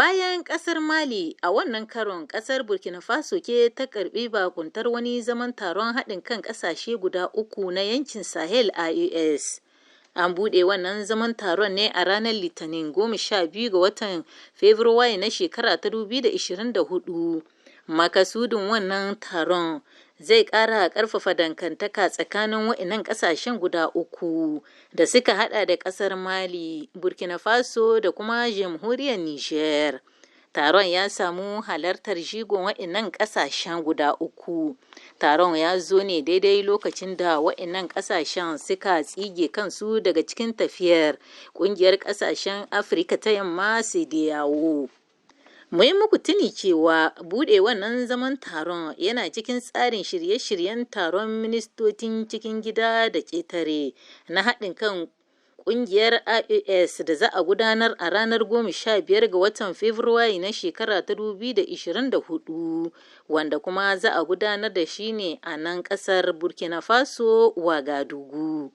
Bayan ƙasar Mali, a wannan karon ƙasar Burkina Faso ke ta karɓi bakuntar wani zaman taron haɗin kan ƙasashe guda uku na yankin Sahel IOS. An buɗe wannan zaman taron ne a ranar Litinin 12 ga watan Fabrairu na shekara ta 2024. Makasudin wannan taron zai ƙara ƙarfafa dangantaka tsakanin waɗannan ƙasashen guda uku da suka hada da ƙasar Mali, Burkina Faso da kuma Jamhuriyar Nijar. Taron ya samu halartar jigon waɗannan ƙasashen guda uku. Taron ya zo ne daidai lokacin da waɗannan ƙasashen suka tsige kansu daga cikin tafiyar ƙungiyar ƙasashen Afirka ta Yamma CEDEAO. Mu yi muku tuni cewa buɗe wannan zaman taron yana cikin tsarin shirye-shiryen taron ministocin cikin gida da ƙetare na haɗin kan ƙungiyar IOS da za a gudanar a ranar 15 ga watan Fabrairu na shekara ta 2024, wanda kuma za a gudanar da shi ne a nan ƙasar Burkina Faso, Wagadugu.